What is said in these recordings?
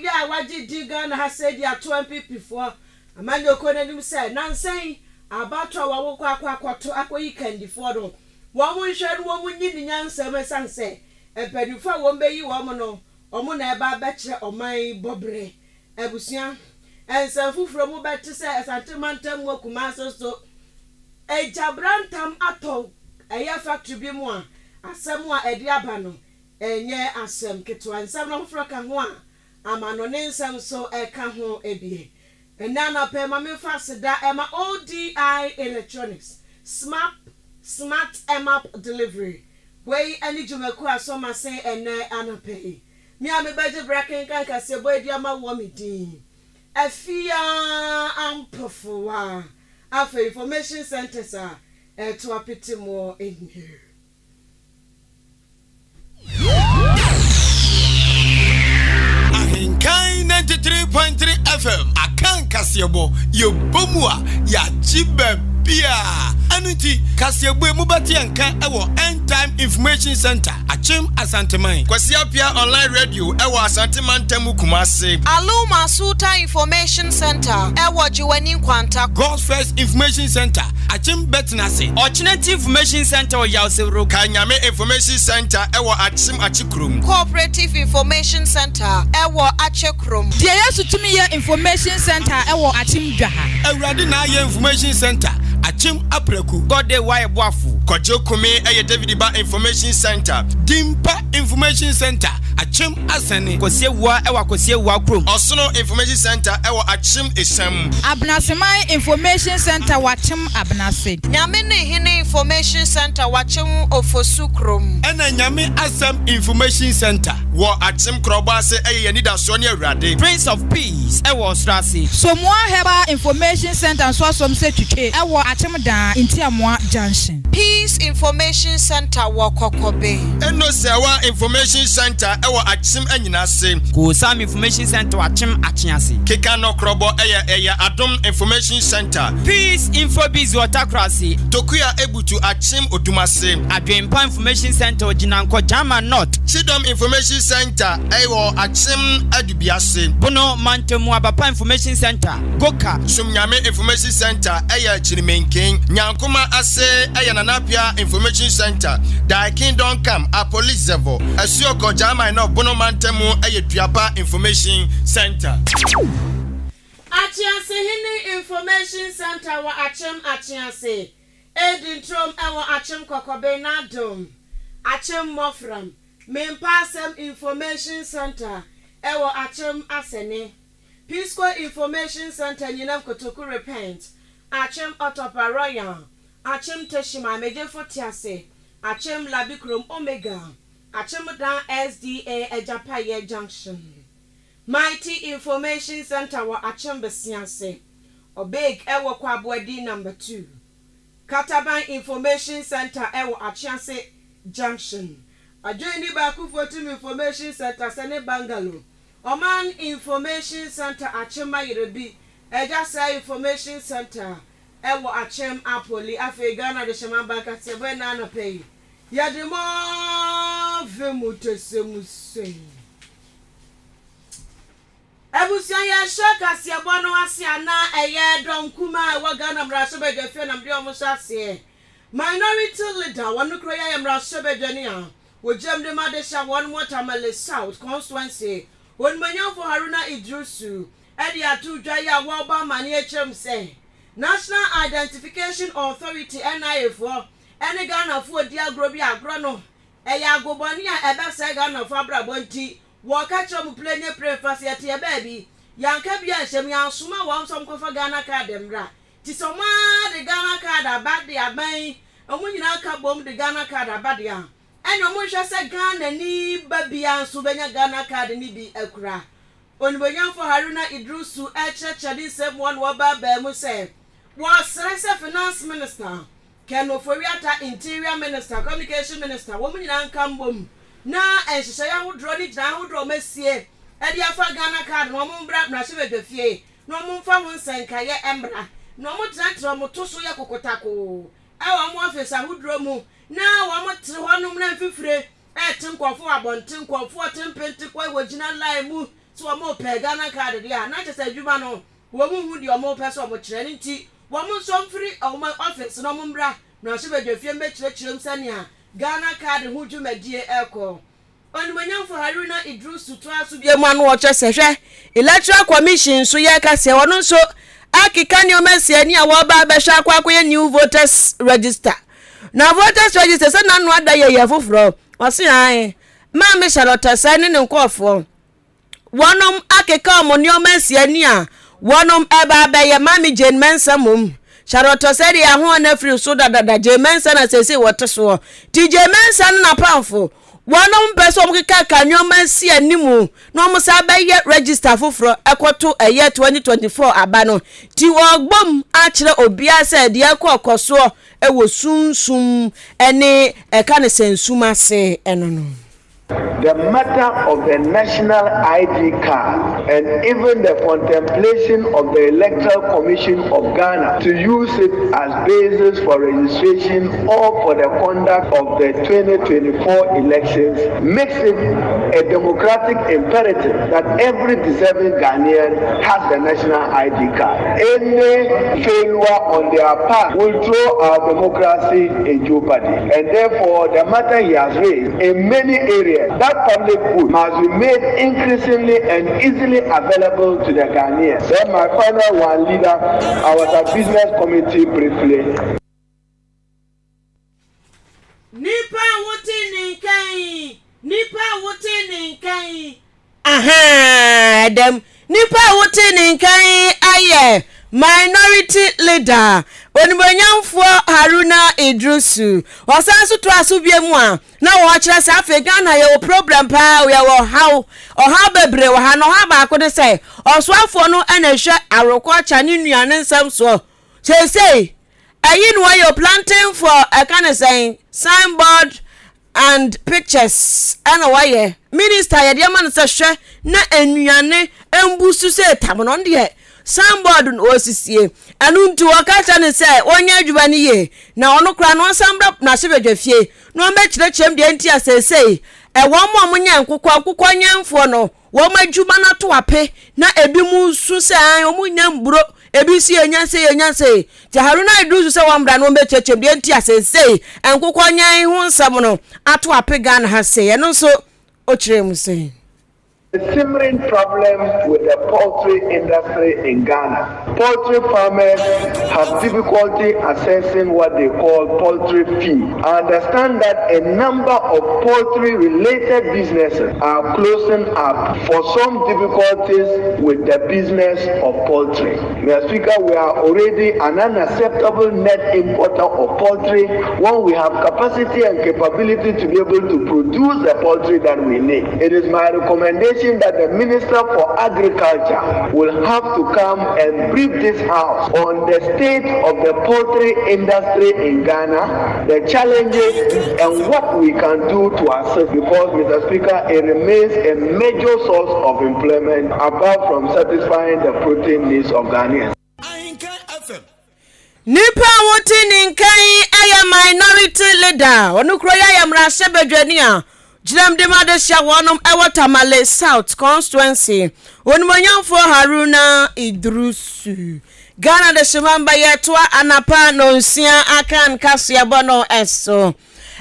yɛ a wagye din Ghana ha sɛɛ de ato NPP foɔ amanyɔkuo no anim sɛ nansa yi abatoɔ a wɔn kɔ akɔ akɔto akɔyi kandifoɔ no wɔn nhwɛ no wɔn nyi ne nyansa mu ɛsiane sɛ mpaninfoɔ a wɔn bɛyi wɔn no wɔn na ɛba abɛkyerɛ ɔman yi bɔberɛ. Abusua nsɛm foforɔ mu bɛte sɛ Asante mantam mu Kumase nso agyabrantam atɔ ɛyɛ factory bi mu a asɛm a ɛde aba no ɛnyɛ asɛm ketewa. Nsɛm no afoforɔ ka ho a amanɔne nsɛm nso ka ho bi. Ɛnnɛ anɔpa yi ma memfa aseda ɛma ODI Electronics, SMAP, Smart Map Delivery. Wei ne dwumakuo a asɔ m'asen ɛnnɛ anɔpa yi. Me a mebɛgye berɛ akenkan kaseɛbɔ yi de ama woɔ me din Afia Ampofowa. Afei Information Centres a ɛreto apete moɔ nie. Ahenkan 93.3 FM Akan kaseɛbɔ yɛbɔ mu a yɛagye baabiaa ɛno nti kaseɛbɔ yi mobɛte yɛn nka wɔ End Time Information Center Akyem Asanteman. Kwasi Appiah Online Radio wɔ Asante Mantam mu Kumase. Aluma Sultan Information Center wɔ Gyewane Nkwanta. God's First Information Center Akyem Bɛtenase. Ɔkyenati Information Centre wɔ Yawsewuro. Kanyame Information Centre wɔ Akyem Akyekrom. Cooperative Information Centre wɔ Akyekrom. Deɛ Yesu Tumi Yɛ Information Centre wɔ Akyem Dwaha. Awurade Na Ayɛ Information Centre, Akyem Apraku. God Day Wayɛ Boafo. Kwadwo Kumi yɛ David Ba Information Centre. Dimpa Information Centre, Akyem Asɛne. Kwasi Awuah wɔ Akwasi Awuah kurom. Ɔsono Information Centre wɔ Akyem Esiam. Abenaseman Information Centre wɔ Akyem Abenase. Nyame ne Hene Information Centre wɔ Akyem Ofosu kurom. Ɛna Nyame Asɛm Information Centre wɔ Akyem Krɔbɔ ase ɛyɛ yɛn anidasoɔ ne Awurade. Prince of Peace wɔ Ɔsoro ase. Somoa Herbal Information Centre nso asom sɛ twitwe wɔ Akyem Daa, Ntiamoa Junction. Peace Information Centre wɔ Kɔkɔbe. Enosewa Information Centre wɔ Akyem Anyinase. Koosam Information Centre wɔ Akyem Akyease. Keka Nɔkrɔbɔ yɛ ɛyɛ Adom Information Centre. Peace Infobiz wɔ Takorase. Tokua Ebutu Akyem Odumase. Adwempa Information Centre wɔ Gyinankɔ, Gyama North. Kyidɔm Information Centre wɔ Akyem Adubiase. Bono Mantamu Abapa Information Centre, Goka. Somnyame Information Centre yɛ Kyirimenken. Nyankoma ase yɛ Nana Appiah Information Centre, Thy Kingdom Come, Apolizevo. Asuokɔ, Gyama North, Bono Mantamu yɛ Duapa Information Centre. Akyease Hene Information Centre wɔ Akyem Akyease, Edi Ntrom wɔ Akyem Kɔkɔbe, N'Adom, Akyem Mmɔfram, Mempa Asɛm Information Centre wɔ Akyem Asɛne, Pisco Information Centre Nyinam Kotoku Repent, Akyem Ɔtɔpa Royal, Akyem Techiman Megyefo Tease, Akyem Labikrom Omega, Akyem Dan SDA Agyapayɛ Junction. Mighty Information Centre wɔ Akyem Besiase, Obeg wɔ Kwaboadi Number 2, Kataban Information Centre wɔ Akyease Junction, Adwenni Baako Fotum Information Centre Sɛne Bungalow, Ɔman Information Centre Akyem Ayerebi, Agyasɛɛ Information Centre wɔ Akyem Apoli. Afei Ghana Adehyɛman Bank Ateɛbɔ ɛnnɛ anɔpa yi, yɛde mo ve mu tɛsɛmu sei. Abusua yɛhyɛ kaseɛbɔ no ase a na ɛyɛ dɔm kumaa a ɛwɔ Ghana mmarahyɛbadwafie na mede wɔn hyɛ aseɛ. Minority leader wɔn kuro yi ayɛ mmarahyɛbadwani a wɔgyam de ma de hyɛ wɔn mo Tamale South constituency Onimuonyamfo Haruna Iddrisu de ato dwa yi a wɔrebɔ amanneɛ kyerɛ mu sɛ National Identification Authority NIA foɔ ne Ghanafoɔ di agorɔ bi agorɔ no ɛyɛ agobɔne a ɛbɛsɛe Ghanafoɔ abrabɔ nti wɔka kyerɛ mo pire nye pire mfa sɛ yɛte yɛ baabi yɛanka bi anhyɛ mu yɛansoma wɔn sɛ wɔnkɔfa Ghana card mmra nti sɛ wɔn ara de Ghana card aba de aban yi wɔn nyinaa ka bom de Ghana card aba de a ɛne wɔn nhwɛ sɛ Ghana ni ba bia nso bɛnya Ghana card ne bi akura. Onimuonyamfo Haruna Iddrisu ɛkyerɛkyerɛ ne nsɛm mu na wɔbaabaa mu sɛ wɔsrɛ sɛ Finance Minister Ken Ofori-Atta, Interior Minister, Communication Minister, wɔn nyinaa nka mbom na nhyehyɛeɛ ahodoɔ ne gyinaeɛ ahodoɔ a wɔasie de afa Ghana card no wɔn mbra mmarahyɛbadwafie na wɔn mfa ho nsɛnkaeɛ mmra na wɔn tenatena wɔn to so yɛ kokotakoo ɛwɔ wɔn office ahodoɔ mu na wɔn te hɔnom na mfifire ɛte nkɔfoɔ wɔ abɔnten nkɔfoɔ te mpente kɔ wɔgyina line mu. sɛ wɔrepɛ Ghana card deɛ a, na kyerɛ sɛ adwuma no wɔn nhu deɛ wɔrepɛ sɛ wɔkyerɛ no nti wɔn nso mfiri wɔn office na wɔn mmra mmarahyɛbadwafie mmɛkyerɛkyerɛ mu sɛnea Ghana card ho dwumadie rekɔ. Onimuonyamfo Haruna Iddrisu toaa so bio mu ano ɔkyerɛ sɛ hwɛ Electoral Commission nso yɛreka sɛ ɔno nso akeka nneɛma asi ani a wɔreba abɛhwɛ akɔ akɔyɛ new voters register. Na voters register sɛ n'ano ada yɛ yɛ foforɔ. Ɔse ae Maame Charlotte Osei ne ne nkurɔfoɔ Wɔnom akeka wɔn nneɛma asi ani a wɔnom ɛba abɛyɛ. Maame Jane Mensah mmom, Charlotte Osei deɛ ahoɔ no afiri so dadada, Jane Mensah na seesei wɔte soɔ. Nti Jane Mensah ne n'apamfo, wɔnom mpɛ sɛ wɔn kekaka nneɛma si animu na wɔn san bɛyɛ register foforɔ ɛkɔto ɛyɛ 2024 aba no. Nti wɔbom akyerɛ obiara sɛ deɛ ɛkɔ kɔsoɔ ɛwɔ sunsum ɛne ɛka ne sɛ nsum ase ɛno no. The matter of the national ID card and even the contemplation of the Electoral Commission of Ghana to use it as basis for registration or for the conduct of the 2024 elections makes it a democratic imperative that every deserving Ghanaian has the national ID card. Any failure on their part will throw our democracy in jeopardy. And therefore, the matter he has raised in many areas, that public good must be made increasingly and easily available to the Ghanaians. Then my final one, leader, I was at business committee briefly. Nipa a wote ne nka yi, nipa a wote ne nka yi, Ahaa dɛm nipa a wote ne nka yi ayɛ Minority Leader, Onimuonyamfoɔ Haruna Iddrisu. Ɔsan nso toa so bio mu a na ɔrekyerɛ sɛ afei Ghana yɛwɔ problem paa o, yɛwɔ ɔhaw, ɔhaw bebree wɔ ha na ɔhaw baako ne sɛ ɔsoafoɔ no na ɛhwɛ aworokɔɔkya ne nnuane nsɛm soɔ. Seesei ɛyi na wɔyɛ o, planting for ɛka ne sɛn, signboard and pictures ɛna wayɛ minister yɛde ama no sɛ hwɛ na nnuane mbu so sɛ tam no ɔno deɛ signboard no ɔsisie ɛno nti wɔka kyerɛ no sɛ ɔnyɛ adwuma no yie na ɔno koraa no ɔnsan bra n'ahyɛbadwa fie na ɔmmɛkyerɛkyerɛ mu deɛ nti a seesei ɛwɔn mo a monyɛ nkokɔ nkokɔ nyɛnfoɔ no Wɔn adwuma no ato ape na ebinom resu sɛ ae wɔn nnya mburo, ebi nso yɛnya sei yɛnya sei. Nti Haruna Iddrisu sɛ wɔmmra na wɔmmɛkyerɛkyerɛ mu deɛ nti a seesei nkokɔ nyɛn ho nsɛm no ato ape Ghana ha sei. Ɛno nso ɔkyerɛɛ mu sei. The simmering problem with the poultry industry in Ghana. Poultry farmers have difficulty accessing what they call poultry feed. I understand that a number of poultry related businesses are closing up for some difficulties with the business of poultry. Mr. Speaker, we are already an unacceptable net importer of poultry when we have capacity and capability to be able to produce the poultry that we need. It is my recommendation that the Minister for Agriculture will have to come and brief this house on the state of the poultry industry in Ghana, the challenges, and what we can do to assist. Because, Mr. Speaker, it remains a major source of employment apart from satisfying the protein needs of Ghanaians. Ahenkan FM. Nipa a wote ne nka yi yɛ Minority Leader, ɔno kuro yi ayɛ mmarahyɛbadwani a gyinam de ma de hyɛ wɔnom ɛwɔ Tamale South Constituency, Onimuonyamfoɔ Haruna Iddrisu. Ghana Dehyemamba yɛtoa anapa nonsia akan kaseɛbɔ no so.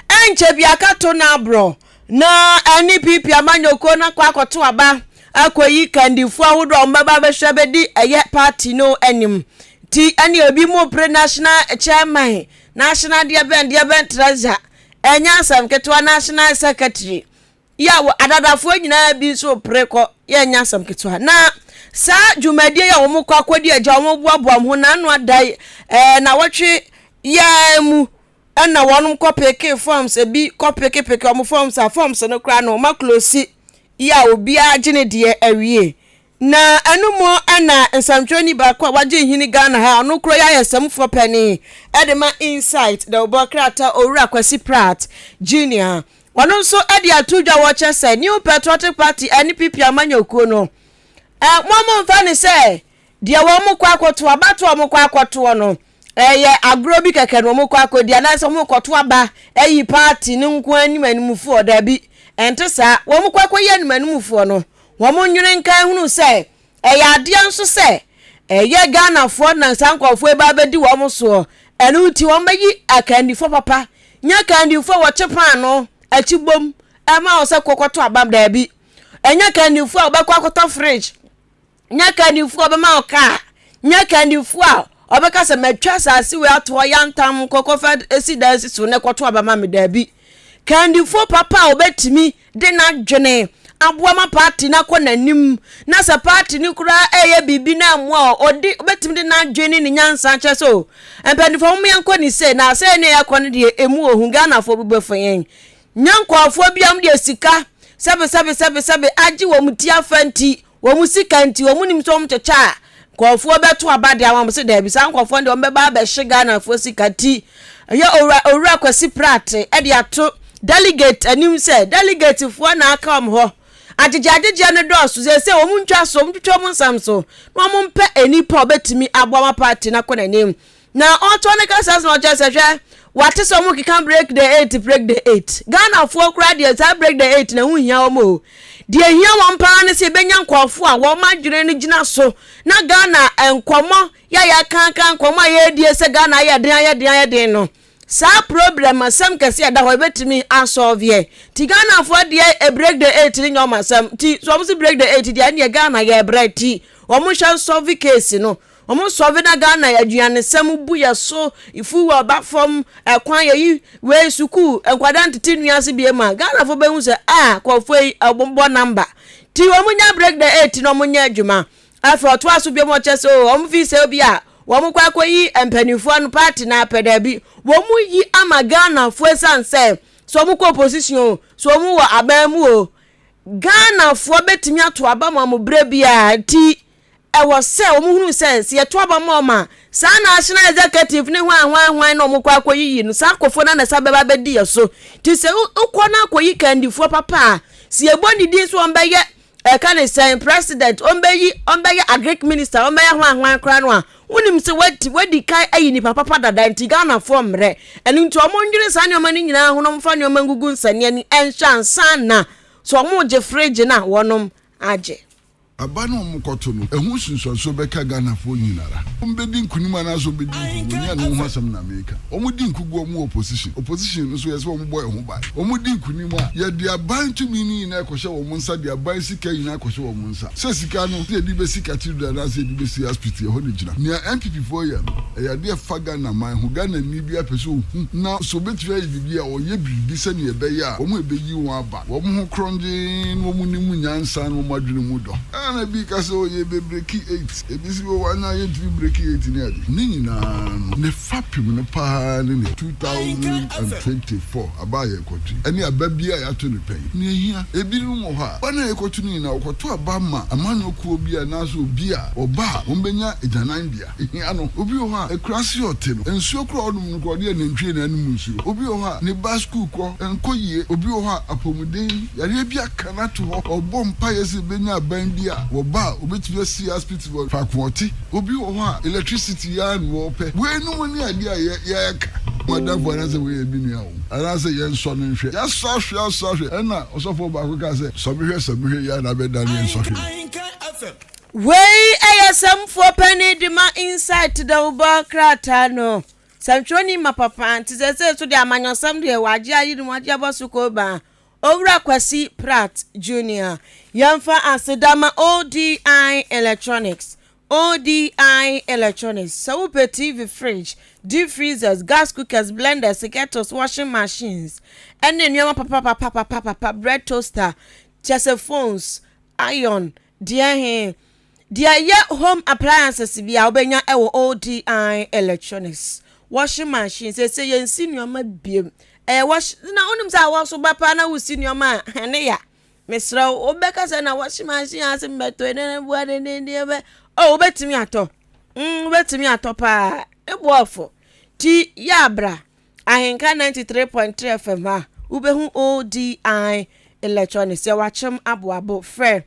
Ɛnkyɛ biaka to no aborɔ na ɛne PP amanyɔkuo no akɔ akɔto aba akɔyi kandifoɔ ahodoɔ a wɔbɛba abɛhwɛ abɛdi ɛyɛ party no anim. Nti ɛne ebi mu pere national chairman, national deɛ bɛn deɛ bɛn treasurer, ɛnyɛ asɛm ketewa national secretary. Yɛ a adadafoɔ nyinaa bi nso pere kɔ yɛ ɛnyɛ asɛm ketewa. Na saa dwumadie yi a wɔn kɔ akɔdi agya wɔn boaboa wɔn ho na ano ada yi ɛɛ na wɔtwe yɛn mu ɛna wɔn kɔ peke forms ebi kɔ peke peke wɔn forms a forms no koraa no wɔn aklosi yɛ a obiara gye ne deɛ awie na ɛno mu ɛna nsɛmtwerɛni baako a wagye nhini Ghana ha ɔno koro yɛ ayɛ sɛmfoɔ panin ɛde ma Insight dawubɔ krataa Owura Kwasi Pratt Junior ɔno nso ɛde ato dwa wɔkyɛ sɛ New Patriotic Party NPP amanyɔkuo no ɛ mo mo nfa ne sɛ Deɛ wɔkɔ akɔto, abatoɔ a wɔkɔ akɔtoɔ no, ɛyɛ agorɔ bi kɛkɛ na wɔkɔ akɔdi anaasɛ wɔkɔto aba ayi party no nko anim animfoɔ? Daabi, ɛnte saa. Wɔkɔ akɔyi anim animfoɔ no, wɔn nnwene nka nhunu sɛ ɛyɛ adeɛ nso sɛ ɛyɛ Ghanafoɔ na saa nkurɔfoɔ yi ba abɛdi wɔn soɔ. Ɛno nti wɔn bɛyi akandifoɔ papa, nyɛ akandifoɔ a wɔkye paano akyi bom ɛma wɔn sɛ kɔkɔto aba daabi. Ɛnyɛ akandifoɔ a wɔbɛkɔ akɔtɔ fridge Nyɛ kandifoɔ a ɔbɛma wo kaa. Nyɛ kandifoɔ a ɔbɛka sɛ matwa asase wei ato hɔ yantam kɔkɔfa si dan si so na ɛkɔto aba ma me daabi. Kandifoɔ papa a ɔbɛtumi de n'adwene aboa ma paati no akɔ n'anim na sɛ paati no koraa ɛyɛ biribi na ɛmmoa a ɔde ɔbɛtumi de n'adwene ne ne nyansa akyerɛ sɛ o mpanimfoɔ mom yɛnkɔ ne sei na sɛ ne yɛkɔ no deɛ ɛmu ohu Ghanafoɔ bi bɛfa yɛn nyɛ nkurɔfoɔ bi a wɔde sika sɛbe sɛbe sɛbe sɛbe agye wɔn ti afa nti Wɔn sika nti wɔn nim sɛ wɔn kyekyɛ a nkurɔfoɔ bɛto aba de ama wɔn sɛ daabi saa nkurɔfoɔ no deɛ wɔn bɛba abɛhye Ghanafoɔ sika nti ɛyɛ owura owura Kwasi Pratt ɛde ato delegate anim sɛ delegate foɔ na aka wɔn hɔ agyegye agyegyeɛ no dɔɔso sɛ sɛ wɔn ntwa so wɔn twitwa wɔn nsam so na wɔn mpɛ nnipa a wɔbɛtumi aboa ma party no akɔ n'anim Na ɔtoa ne kasa so na ɔkyerɛ sɛ hwɛ wate sɛ wɔn keka break the eight break the eight Ghanafoɔ koraa deɛ saa break the eight na ɛho hia wɔn o deɛ ehia wɔn paa ne sɛ ebenya nkurɔfoɔ a wɔn adwene no gyina so na Ghana nkɔmɔ yɛ a yɛakankan nkɔmɔ a yɛredie sɛ Ghana ayɛ den ayɛ den ayɛ den no saa problem asɛm kɛse a ɛda hɔ ebetumi asɔlveɛ ti Ghanafoɔ deɛ break the eight ne nyɛ wɔn asɛm ti so wɔn si break the eight deɛ ɛneɛ Ghana yɛ brɛ ti wɔn hwɛ nsɔlve case no. Ɔmo sɔve na Ghana aduanesɛm bu yɛ so, fuel ba fam, ɛkwan yɛyi wei sukuu nkwadaa ntete nnua ase biem a Ghanafoɔ bɛhu sɛ ah nkurɔfoɔ yi ɔmo bɔ number ti ɔmo nya break the eight na ɔmo nyɛ adwuma. Afei ɔtoa so biom ɔkyɛ sɛ oh ɔmo fi sɛ obi a wɔn kɔ akɔyi mpanimfoɔ no party na apɛ daabi wɔn yi ama Ghanafoɔ esan sɛ sɛ ɔmo kɔ opposition o sɛ ɔmo wɔ aban mu o Ghanafoɔ bɛtumi ato aba ma ɔmo berɛ biara nti Ɛwɔ sɛ wɔhunu sɛ, sɛ yɛto aba ma wɔn a, saa National Executive ne hwan hwan hwan na wɔkɔ akɔyiyi no, saa nkurɔfoɔ no ara na ɛsan bɛba abɛdi yɛn so. Nti sɛ wokɔ na akɔyi kandifoɔ papa a, sɛ yɛbɔ ne din sɛ ɔmbɛyɛ ɛka ne sɛn president, ɔmbɛyi ɔmbɛyɛ agric minister, ɔmbɛyɛ hwan hwan koraa no a, wonim sɛ wadi wadi kan ayi nipa papa dada nti Ghanafoɔ mmerɛ. Ɛno nti wɔndwene saa nneɛma no nyinaa ho na wɔmfa nneɛma ngugu nsania ni ɛnhyɛ ansa na sɛ wɔregye fridge no a wɔnom agye. Aba no a wɔkɔto no, ɛho nsunsuansoɔ bɛka Ghanafoɔ nyinara. Wɔbɛdi nkunim anaasɛ wɔbɛdi nkuguo, nyɛ ɛno ho asɛm na meka. Wɔdi nkuguo a, wɔwɔ opposition. Opposition no nso, yɛ sɛ wɔbɔ yɛn ho ban. Wɔdi nkunim a, yɛde aban tumi no nyinaa kɔhyɛ wɔn nsa, de aban sika nyinaa kɔhyɛ wɔn nsa. Sɛ sika no, sɛ yɛde bɛsi cathedral anaasɛ yɛde bɛsi hospital, ɛhɔ na ɛgyina. Nea NPP foɔ yɛ no, ɛyɛ adeɛ a ɛfa Ghana man ho. Ghanani biara pɛ sɛ ɔhu na sɛ ɔbɛtumi ayɛ biribi a, ɔyɛ biribi sɛdeɛ ɛbɛyɛ a wɔn a ɛbɛyi wɔn aba. Wɔn ho krɔngyenn, wɔn nim nyansa na wɔn adwene mu dɔ. Ɛna ebi ka sɛ oh yɛbɛ breki eight, ebi nso oh ana yɛntumi breki eight ne ade. Ne nyinaa no, ne fapem no paa ne nea 2024 aba a yɛrekɔto yi, ɛne aba biara a yɛato no pɛn. Nea ehia, ebinom wɔ hɔ a, aba no a yɛrekɔto no nyinaa, wɔkɔto aba ma amanyɔ kuo bi anaasɛ obi a wɔba a wɔbɛnya agyananbea. Ehia no. Obi wɔ hɔ a, akuraase a ɔte no, nsuo koraa a ɔnom no koraa, ɔde anantwie na ɛnom nsuo. Obi wɔ hɔ a, ne ba sukuu kɔ, ɛnkɔ yie. Obi wɔ hɔ a, apɔmuden, yareɛ bi aka no ato hɔ, ɔrebɔ mpaeɛ sɛ ɛbɛnya aban bi a, wɔba a, wɔbɛtumi asi aspiti wɔ faako a ɔte. Obi wɔ hɔ a, electricity yi ara na ɔrepɛ. Weinom ne adeɛ a yɛ, yɛreka. M'adamfo anaasɛ wei yɛ me nua o, anaasɛ yɛnsɔ no nhwɛ. Yɛasɔ ahwɛ, asɔ ahwɛ. Ɛnna ɔsɔfoɔ baako kaa sɛ, Sɔ me hwɛ, sɔ me hwɛ yi ara na abɛdane yɛn sɔhwɛ yi. Wei yɛ sɛmfoɔ panin de ma Insight dawubɔ krataa no. Sɛmtwerɛni ma papa nti seesei so deɛ amanyɔsɛm deɛ wagye ayi ne mu agye abɔ so kooba. Owura Kwasi Pratt Junior. Yɛmfa aseda ma ODI Electronics. ODI Electronics. Sɛ wopɛ TV, fridge, deep freezers, gas cookers, blenders, kettles, washing machines, ɛne nneɛma papapapapapapa, bread toaster, kyɛ sɛ phones, iron, Deɛ he? Deɛ ɛyɛ home appliances bi a wobɛnya wɔ ODI Electronics. Washing machine, seesei yɛnsi nneɛma biem. Ɛyɛ wash, na wonim sɛ awɔ so ba paa na wosi nneɛma a, ɛne ya. Mesrɛ wo, wobɛka sɛ na washing machine ase mbɛtɔ ne ne boa ne ne nneɛma. Oh, wobɛtumi atɔ. Wobɛtumi atɔ paa. Ne boɔfo. Ti yɛ abra. Ahenka 93.3 FM ha, wobɛhu ODI Electronics. Yɛwɔ akyem aboabo. Frɛ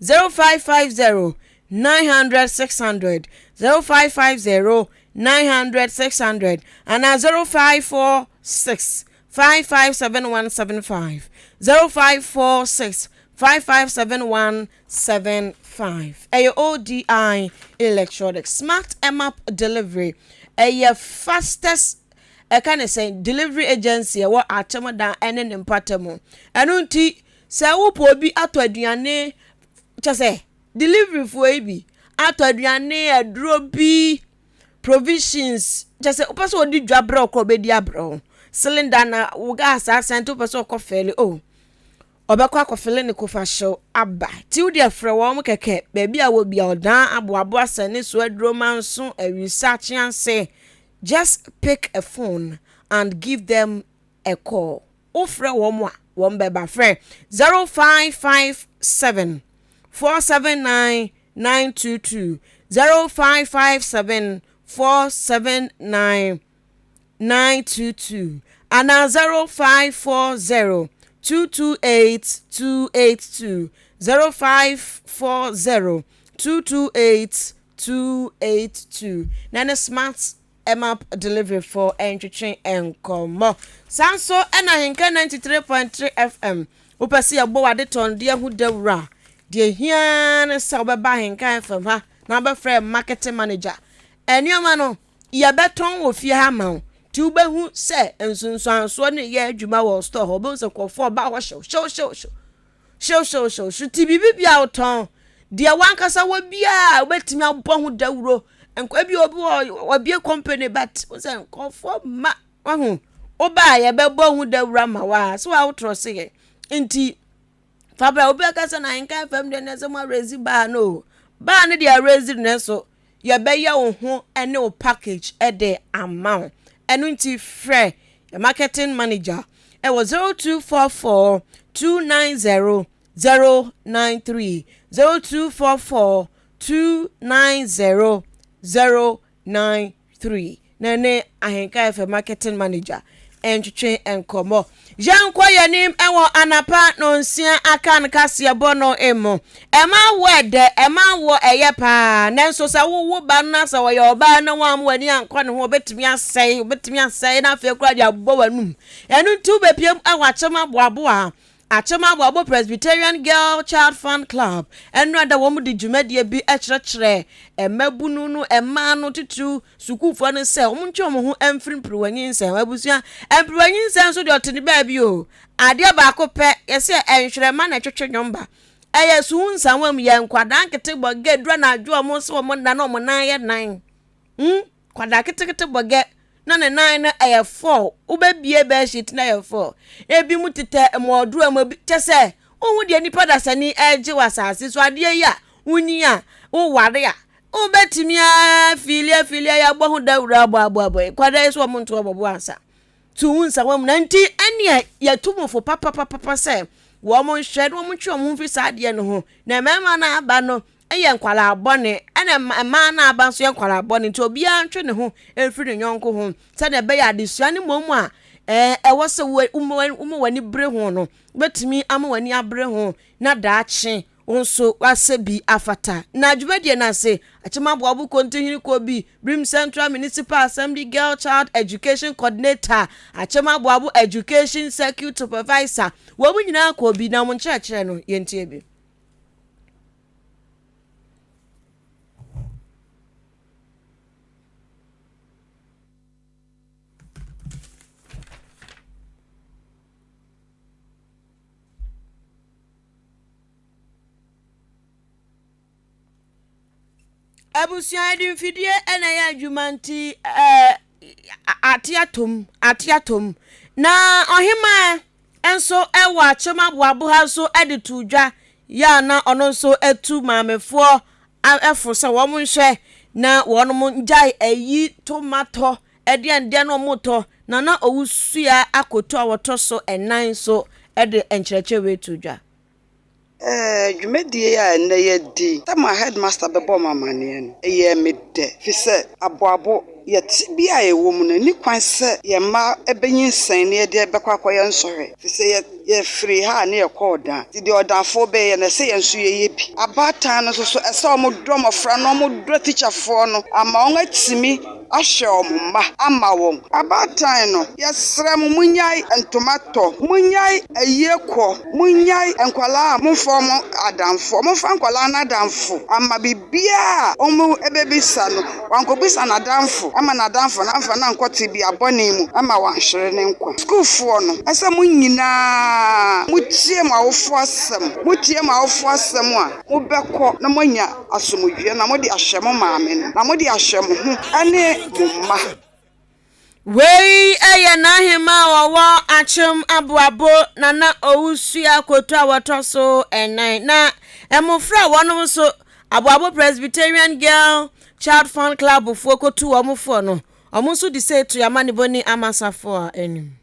0550 900 600, 0550 900 600 anaa 0546 557175, 0546. 5571 75. Ɛyɛ ODI Electronics Smart Map Delivery. Ɛyɛ fastest ɛka ne sɛn delivery agency ɛwɔ Akyemdan ɛne ne mpata mu. Ɛno nti sɛ wopɛ obi atɔ aduane kyɛ sɛ delivery foɔ yi bi atɔ aduane aduro bi provisions kyɛ sɛ wopɛ sɛ ɔdi dwa brɛ ɔkɔ ɔbɛdi abrɛ wo cylinder na wo gas asɛn nti wopɛ sɛ ɔkɔ fɛle o oh. Ɔbɛkɔ akɔfele ne kofahyew aba. Nti wo deɛ frɛ wɔn kɛkɛ, baabi a wɔ bia ɔdan aboaboa sɛ ne so aduro manso awisa kyease. Just pick a phone and give them a call. Wo frɛ wɔn a, wɔn bɛba. Frɛ 0557 479 922, 0557 479 922 anaa 0540 228 282, 0540 228 282 na ne smart map delivery fo ntwetwe nkɔmmɔ. Saa nso ɛna Ahenka 93.3 FM wopɛ sɛ yɛbɔ w'ade tɔndeɛ ho dawuro a, deɛ hia ne sɛ wobɛba Ahenka FM ha na wobɛfrɛ marketing manager. Nneɛma no yɛbɛtɔn wɔ fie ha ma wo nti wobɛhu sɛ nsunsuansoɔ no yɛ adwuma wɔ store hɔ. Wobɛhu sɛ nkurɔfoɔ ba hɔ hyew hyew hyew hyew hyew hyew hyew hyew nti biribi bi a wotɔn deɛ wankasa wɔ biara wobɛtumi abɔ ho dawuro. Nkɔ ebi obi wɔ wabie company but sɛ nkurɔfoɔ ma wahu woba a yɛbɛbɔ ho dawuro ama wo a sɛ woawotorɔ se yɛ nti fabra obi aka sɛ na nka fam deɛ na sɛ mo arezi baa no baa no deɛ arezi no nso yɛbɛyɛ wo ho ne wo package de ama wo. Ɛno nti frɛ yɛ marketing manager ɛwɔ 0244 290 093, 0244 290 093 na ne Ahenka FM marketing manager ntwetwe nkɔmmɔ. Yɛnkɔ yɛnim ɛwɔ anapa nonsia aka no kaseɛbɔ no mu. Ɛma wo ɛdɛ, ɛma wo ɛyɛ paa, nanso sɛ wowo ba no na sɛ ɔyɛ ɔbaa na wɔn w'ani ankɔ ne ho, obetumi asɛe, obetumi asɛe na afei koraa de abɔ w'anum. Ɛno nti wobɛpiem ɛwɔ Akyem Aboaboa Akyem Aboabo Presbyterian Girl Child Fun Club ɛno ada wɔn de dwumadie bi kyerɛkyerɛ mmabunu no, mmaa no titiriw sukuufoɔ no sɛ wɔn ntwe wɔn ho mfiri mpiriwanyinsɛn. Abusua mpiriwanyinsɛn nso deɛ ɔte ne baabi o. Adeɛ baako pɛ yɛsɛ nhwerɛma na ɛtwetwe nnwom Ɛyɛ suhu nsanwa mu yɛ nkwadaa nkete bɔ gɛ dura na adwo wɔn sɛ wɔn nna na wɔn nan yɛ nan. Kwadaa ketekete bɔ gɛ na ne nan no ɛyɛ fɔɔ. Wobɛbie bedsheet na ɛyɛ fɔɔ. Ebi mu tetɛ mmɔɔdoa mu ebi kyɛ sɛ wohu deɛ nipa dasani ɛregye wɔ asase so adeɛ yi a wonyi a woware a wobɛtumi afiili afiili ayɛ abɔ ho dawuro abɔ abɔ abɔ kwadaa yi so wɔn nto wɔn bo ansa to wo nsa wɔn mu na nti ɛneɛ yɛtu mo fo papapapa sɛ wɔn nhwɛ na wɔn ntwe wɔn ho mfiri saa adeɛ no ho na mmarima no aba no yɛ nkwadaa bɔne ɛna mmaa no aba nso yɛ nkwadaa bɔne nti obiara ntwe ne ho mfiri ne yɔnko ho sɛdeɛ ɛbɛyɛ adesua no mmom a ɛɛ ɛwɔ sɛ woma w'ani bere ho no wobɛtumi ama w'ani abere ho na daakye wo nso woasɛ bi afata. Na dwumadie no ase, Akyem Aboabo Kontinhini Kobi, Birim Central Municipal Assembly Girl Child Education Coordinator, Akyem Aboabo Education Circuit Supervisor, wɔn nyinaa kɔɔ bi na wɔn nkyerɛkyerɛ no yɛntie bi. Abusua yɛde mfidie na ɛyɛ adwuma nti ɛɛ ate atom ate atom na ɔhemaa nso ɛwɔ akyem aboabo ha nso ɛde to dwa yɛ a na ɔno nso atu maamefoɔ ɛfo sɛ wɔn nhwɛ na wɔn ngyae ayi tomatɔ ɛdeɛndeɛ na wɔn tɔ na na owusua akoto a wɔtɔ so ɛnan nso ɛde nkyerɛkyerɛ wei to dwa. Ɛɛ, dwumadie a ɛnnɛ yɛadi sɛ ma headmaster bɛbɔ me amanneɛ no, ɛyɛɛ me dɛ, firi sɛ aboabo yɛ tebea a yɛwɔ mu no, ɛnni kwan sɛ yɛn mma bɛnyinsɛn na yɛde bɛkɔ akɔyɛ nsɔhwɛ, firi sɛ yɛ yɛfiri ha a na yɛkɔ ɔdan, nti deɛ ɔdanfoɔ bɛyɛ no, ɛsɛ yɛn nso yɛyɛ bi. Abaatan no nso so, ɛsɛ sɛ wɔdɔ mmɔfra no, wɔdɔ tikyafoɔ no ama wɔatumi. ahwɛ wɔn mma ama wɔn. Abaatan no, yɛsrɛ mo monnyae ntoma tɔ, monnyae ayie kɔ, monnyae nkwadaa a momfa wɔn adamfo, momfa nkwadaa no adamfo ama biribiara a wɔbɛbisa no, wankɔbisa n'adamfo ama n'adamfo no amfa no ankɔ tebea bɔne mu ama wanhwere ne nkwa. Sukuufoɔ no, ɛsɛ mo nyinaa motie mo awofoɔ asɛm. Motie mo awofoɔ asɛm a, mobɛkɔ na moanya asomdwoeɛ na mode ahwɛ mo maame no, na mode ahwɛ mo ho ne mo mma. Wei yɛ n'ahemmaa a ɔwɔ Akyem Aboabo Nana Owusu Akoto a wɔtɔ so nnan. Na mmofra a wɔnom nso Aboabo Presbyterian Girl Child Fun Club foɔ kɔtu wɔn foɔ no, wɔn nso de sei to amanebɔ ni amasafoɔ anim.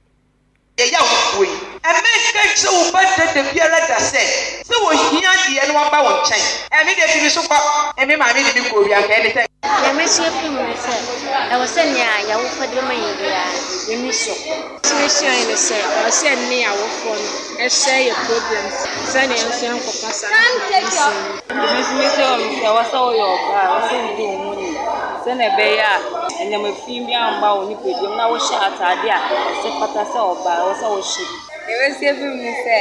Yɛyɛ awofoɔ yi, mma nka nkyerɛ wo ba da da biara da sɛ, sɛ ɔhia adeɛ na waba wo nkyɛn. Ɛ, me deɛ fi me so kɔ. Ɛ, me maame de me kɔɔ bi, anka ɛne sɛ. Nea masua afi mu ne sɛ, ɛwɔ sɛ nea yɛn awofo de bɛma yɛn biara, yɛn ani sɔ. Nea mesuae ne sɛ, ɛwɔ sɛ yɛne yɛn awofoɔ no share yɛn problems sɛnea yɛn nso yɛnkɔfa saa nsɛm mu. Me nso mese wɔn sɛ, ɛwɔ sɛ woyɛ ɔbaa a, ɛwɔ sɛ wodi wo ho ni sɛnea ɛbɛyɛ a nneɛma fi biara mma wo nipadua mu na wohyɛ ataade a ɛsɛ fata sɛ ɔbaa, ɛwɔ sɛ wohyɛ bi. Deɛ masi afiri mu ne sɛ,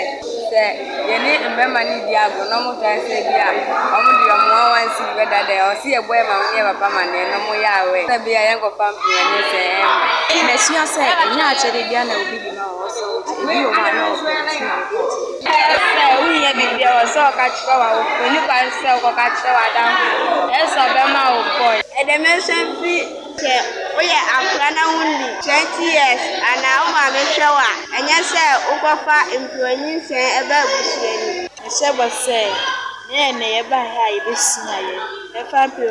sɛ yɛne mmarima no redi agorɔ na wɔtaa sɛ bi a wɔde wɔn 11 cedi bɛdaadaa yɛn a, ɔse yɛbɔ yɛn maame ne yɛn papa amanneɛ na wɔyɛ aware sɛ bi a yɛnkɔfa mprenu sɛ ɛmma. Masua sɛ ɛnyɛ akyɛde biara na obi de ma wo a ɔsɛ wogye, ebi wɔ hɔ a na ɔpɛ nti na ɔde akyɛ. Sɛ wohia biribi a, ɛwɔ sɛ wɔka kyerɛ w'awofo, ɛnni kwan sɛ wokɔka kyerɛ w'adamfo, ɛyɛ sɛ ɔbɛma wo kɔe. Ɛdɛ mɛsua mfiri sɛ woyɛ akora na wonni 20 years anaa wo maame hwɛ wo a, ɛnyɛ sɛ wokɔfa mpewa nyinsɛn ba abusua no mu. Mehyɛ bɔ sɛ, nea ɛnnɛ yɛbaa ha a yɛbɛsua yɛ, yɛmfa mpewa.